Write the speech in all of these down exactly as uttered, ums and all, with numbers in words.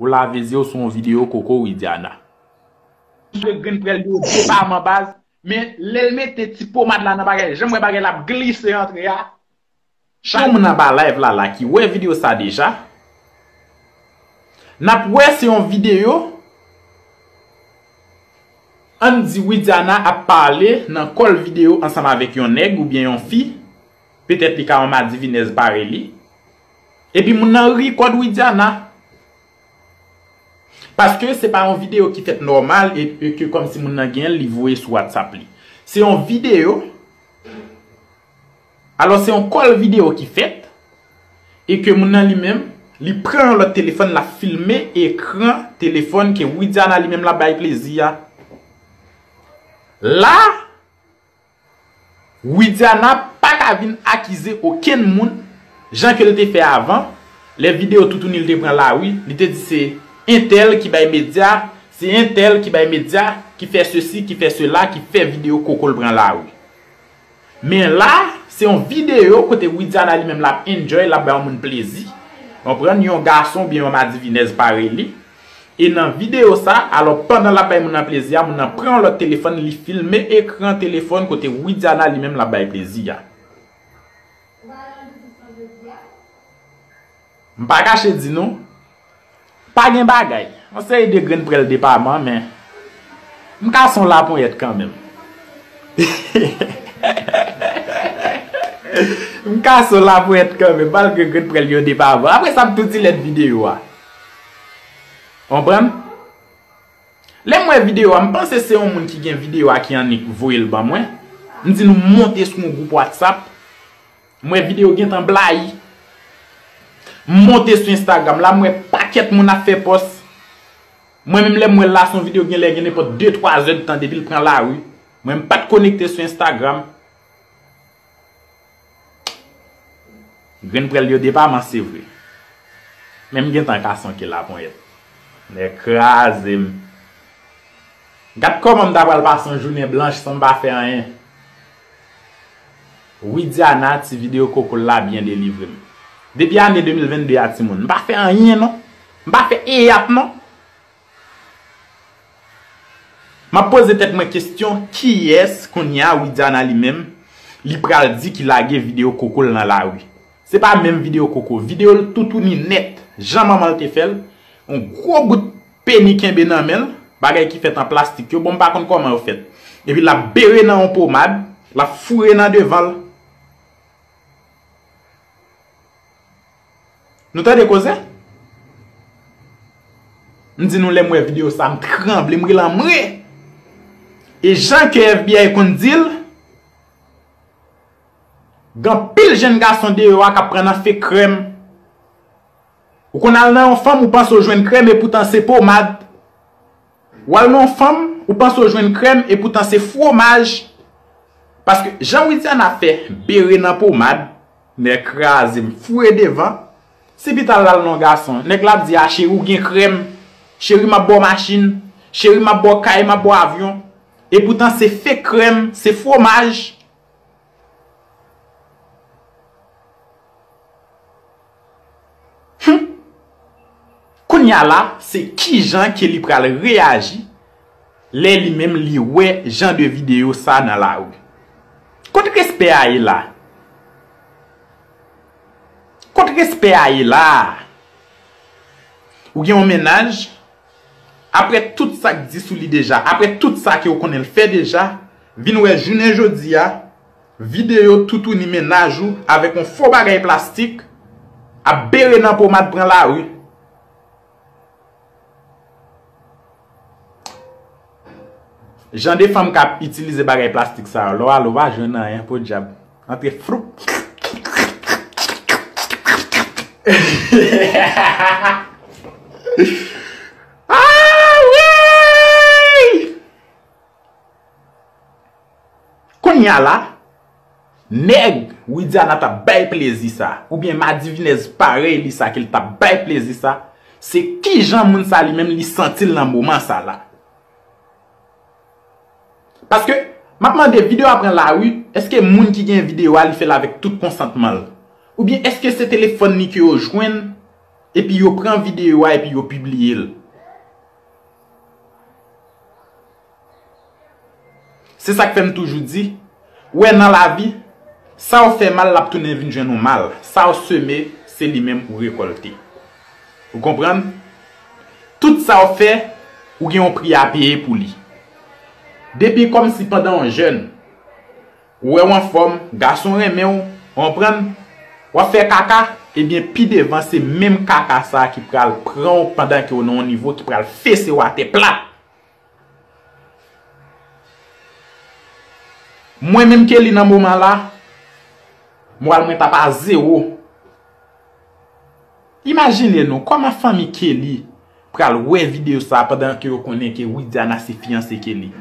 Ou lave zye w sou yon videyo koko Widiana. Sou grenn prèl yo depaman baz. Men lè l mete ti pomad la nan bagay, jan m wè bagay la ap glise antre a. Yon moun anba live la la ki wè videyo sa deja. N ap wè se yon videyo. Ann di Widiana ap pale nan kòl videyo ansanm avèk yon nèg oubyen yon fi. Petèt li ka yon madivinèz parèy li. Epi moun nan ri kòd Widiana. Paske se pa yon videyo ki fèt nòmal e, e ke kòmsi moun nan gen l, li voye sou WhatsApp li. Se yon videyo. Alò, se yon kòl videyo ki fèt e ke moun nan li menm, li pran yon lòt telefòn, l ap filme ekran telefòn ke Widiana li menm l ap bay plezi a. La, Widiana pa ka vin akize okenn moun, jan ke l te fè avan, lè videyo toutouni l te pran lari, li te di se entèl ki bay medya, se entèl ki bay medya, ki fè sesi, ki fè sela, ki fè videyo koko l pran lari. Men la, se yon videyo kote Widiana li menm l ap enjoy, l ap bay yon moun plezi. Konprann? Yon gason oubyen yon madivinèz parèy li. E nan videyo sa, alò, pandan l ap bay moun nan plezi a, moun nan pran yon lòt telefòn, li filme ekran telefòn kote Widiana li menm l ap bay plezi a. M pa kache di nou, pa gen bagay. Yon seri de grenn prèl depaman, men m ka son laponyèt kanmenm. M ka son laponyèt kanmenm, malgre grenn prèl yo depaman. Apre sa, m tou delete videyo a. Konprann? Lè m wè videyo a, m panse se yon moun ki gen videyo a ki annik voye l ban mwen. M di nou m monte sou yon gwoup WhatsApp. M wè videyo gentan blayi. M monte sou Instagram la, m wè pakèt moun ap fè pòs. Mwen menm lè m wè l la, se yon videyo genlè gen nenpòt de twa zèdtan depi l pran lari. Mwen m pa t konekte sou Instagram. Grenn prèl yo depaman, se vre. Men m gentan ka son ke laponyèt. Nèg kraze m. Gad kòman m ta pral pase yon jounen blanch san m pa fè anyen. Widiana, ti videyo koko l la byen delivre m. Depi ane de mil venn de a, timoun, m pa fè anyen non. M pa fè eyap non. M ap poze tèt mwen kesyon, kiyès kounye a Widiana li menm, li pral di ki lage videyo koko l nan lari? Se pa menm videyo koko, videyo l toutouni nèt, jan manman l te fè l, yon gwo bout peni kenbe nan men l, bagay ki fèt an plastik yo, bon, m pa konn kòman yo fèt. Epi l ap bere nan yon pomad, l ap foure nan devan l. Nou tande koze? M di nou, lè m wè videyo sa, m tranble, m rele anmwe. E jan ke F B I konn di l, gen anpil jèn gason deyò a k ap pran nan fake krèm. Ou konn al nan yon fanm, ou panse w jwenn krèm, epoutan se pomad. W al nan yon fanm, ou panse w jwenn krèm, epoutan se fwomaj. Paske jan Widiana fè bere nan pomad, nèg kraze m, foure devan. Si pita l al nan yon gason, nèg la ap di, a, cheri, ou gen krèm, cheri, m ap ba w machin, cheri, m ap ba w kay, m ap ba w avyon. Epoutan se fake krèm, se fwomaj. Hum. Kounye a la, se kijan ke li pral reyaji lè li menm li wè jan de videyo sa nan lari? Kot respè a ye la? Kot respè a ye la? Ou gen yon mennaj, apre tout sa k di sou li deja, apre tout sa ke w konnen l fè deja, vin wè jounen jodi a, videyo toutouni mennaj ou avèk yon fo bagay plastik ap bere nan pomad pran lari. Jan de fanm k ap itilize bagay plastik sa yo, lè w ale, w pa jwenn anyen, podyab. Antre floup. Ah, wi! Kounye a la, nèg Widiana t ap bay plezi sa, oubyen madivinèz parèy li sa ke l t ap bay plezi sa, se kijan moun sa li menm li santi l nan moman sa la. Paske, m ap mande, videyo a pran lari, èske moun ki gen videyo a, li fè l avèk tout konsantman l? Oubyen èske se telefòn li ke yo jwenn, Epi yo pran videyo a epi yo pibliye l. Se sa k fè m toujou di, ou wè nan lavi, sa w fè mal l ap tounen vin jwenn ou mal. Sa w seme, se li menm ou rekòlte. Ou konprann? Tout sa w fè, ou gen yon pri a peye pou li. Depi kòmsi pandan w jèn, ou wè w anfòm, gason renmen w, ou konprann? W ap fè kaka, ebyen pi devan se menm kaka sa a ki pral pran w pandan ke w nan yon nivo ki pral fese w atè plat. Mwen menm Kelly nan moman la, moral mwen t ap a zewo. Imajine nou kòman fanmi Kelly pral wè videyo sa a pandan ke yo konnen ke Widiana se fiyanse Kelly.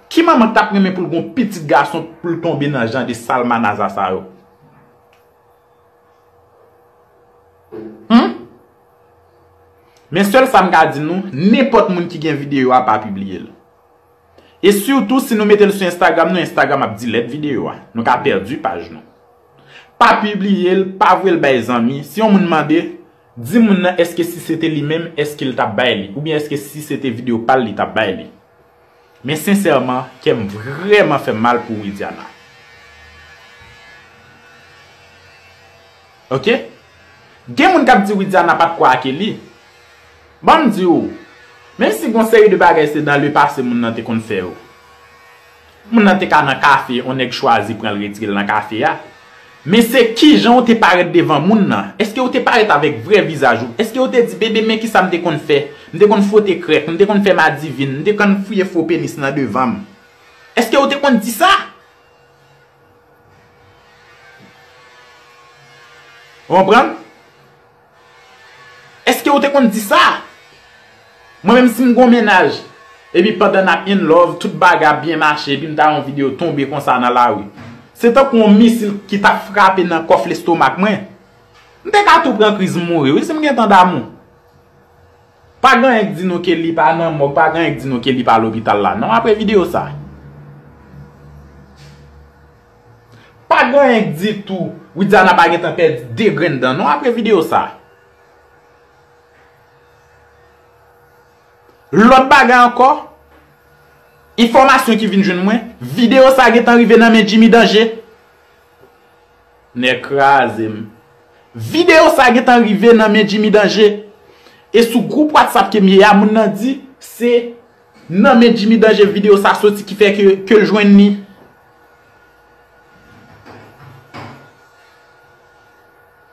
Ki manman k t ap renmen pou l gen yon pitit gason pou l tonbe nan jan de salmanaza sa yo? Hum? Men sèl sa m ka di nou, nenpòt moun ki gen videyo a pa pibliye l. E sitou si nou mete l sou Instagram nou, Instagram ap delete videyo a. Nou ka pèdi paj nou. Pa pibliye l, pa voye l bay zanmi. Si yon moun mande, di moun nan èske si se te li menm, èske l t ap bay li? Oubyen èske si se te videyo pa l, li t ap bay li? Men sensèman, kè m vrèman fè m mal pou Widiana. Oke? Gen moun k ap di Widiana pa t kwè a Kelly. Ban m di w, menm si gon seri de bagay se dans le passé moun nan te konn fè yo. Moun nan te ka nan kafe, yon nèg chwazi pran l retire l nan kafe a. Men se kijan w te parèt devan moun nan. Èske w te parèt avèk vrè vizaj ou? Èske w te di, bebe, men kisa m te konn fè? M te konn fwote krèk, m te konn fè madivin, m te konn fouye fo penis nan devan m. Èske w te konn di sa? Ou konprann? Èske w te konn di sa? Mwen menm si m gon mennaj, epi pandan n ap in love, tout bagay ap byen mache, epi m ta yon videyo tonbe konsa nan lari. Se tankou yon misil ki t ap frape nan kòf lestomak mwen. M te ka tou pran kriz m mouri wi si m gen tan damou. Pa gen anyen k di nou ke li pa nan mòg, pa gen anyen k di nou ke li pa lopital la non apre videyo sa. Pa gen anyen k di tou, Widiana pa gentan pèdi de grenn dan non apre videyo sa. Lòt bagay ankò, enfòmasyon ki vin jwenn mwen, videyo sa gentan rive nan men Jimmy Danger. Nèg kraze m. Videyo sa gentan rive nan men Jimmy Danger. E sou gwoup WhatsApp ke m ye a, moun nan di se nan men Jimmy Danger videyo sa soti ki fè ke, ke l jwenn li.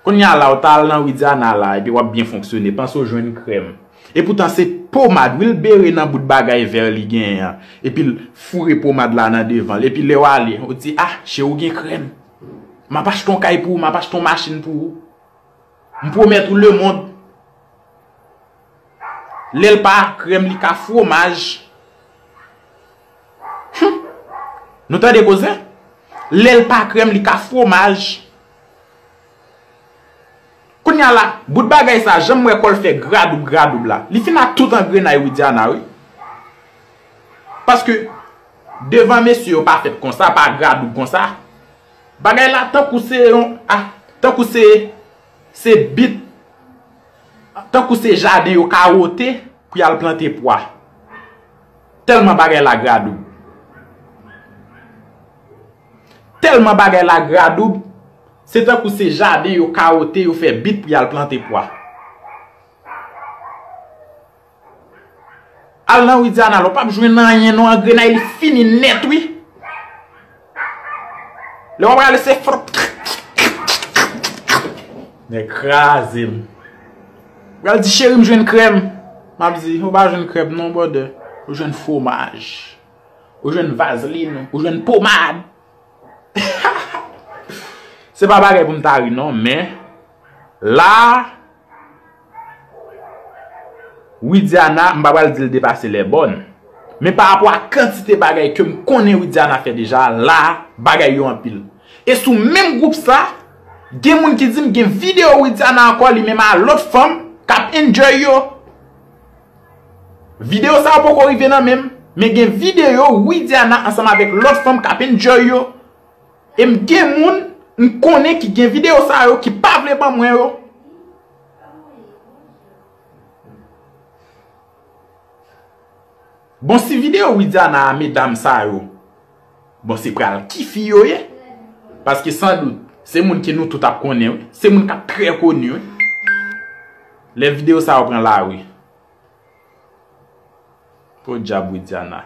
Kounye a la, ou ta al nan Widiana la, epi w ap byen fonksyone, panse w jwenn krèm. Epoutan se pomad, wi, l bere nan bout bagay vè li genyen an. Epi l foure pomad la nan devan l. Epi lè w ale, ou di, ah, cheri, ou gen krèm. M ap achte yon kay pou ou, m ap achte yon machin pou ou. M pwomèt ou lemonn. Lè l pa krèm, li ka fwomaj. Hum! Nou tande koze? Lè l pa krèm, li ka fwomaj. Kounye a la, bout bagay sa, jan m wè kò l fè gradoub gradoub la, li fin ak tout angrenay Widiana, wi. Paske, devan mesye yo pa fèt konsa, pa gradoub konsa. Bagay la tankou se yon, ah, tankou se, se bit, tankou se jaden yo kawote pou y al plante pwa. Tèlman bagay la gradoub. Tèlman bagay la gradoub, se tankou se jaden yo kawote, yo fè bit pou y al plante pwa. Al nan Widiana la, w p ap jwenn anyen non, angrenay li fini nèt wi. Lè w ap rale se frot. Nèg kraze m. Pral di cheri m jwenn krèm. M ap di, ou pa jwenn krèm non, brother. Ou jwenn fwomaj. Ou jwenn vazlin. Ou jwenn pomad. Se pa bagay pou m ta ri non, men la, Widiana, m pa pral di l depase lè bòn. Men pa rapò a kantite bagay ke m konnen Widiana fè deja, la, bagay yo anpil. E sou menm gwoup sa, gen moun ki di m gen videyo Widiana ankò, li menm a lòt fanm, k ap enjoy yo. Videyo sa yo poko rive nan men m, men gen videyo Widiana ansanm avèk lòt fanm k ap enjoy yo. E m gen moun m konnen ki gen videyo sa yo ki pa vle ban mwen yo. Bon, si videyo Widiana a, medam sa yo, bon, se pral ki fi yo ye? Paske san dout, se moun ke nou tout ap konnen, wi. Se moun k ap trè koni, wi. Lè videyo sa yo pran lari. Podyab Widiana.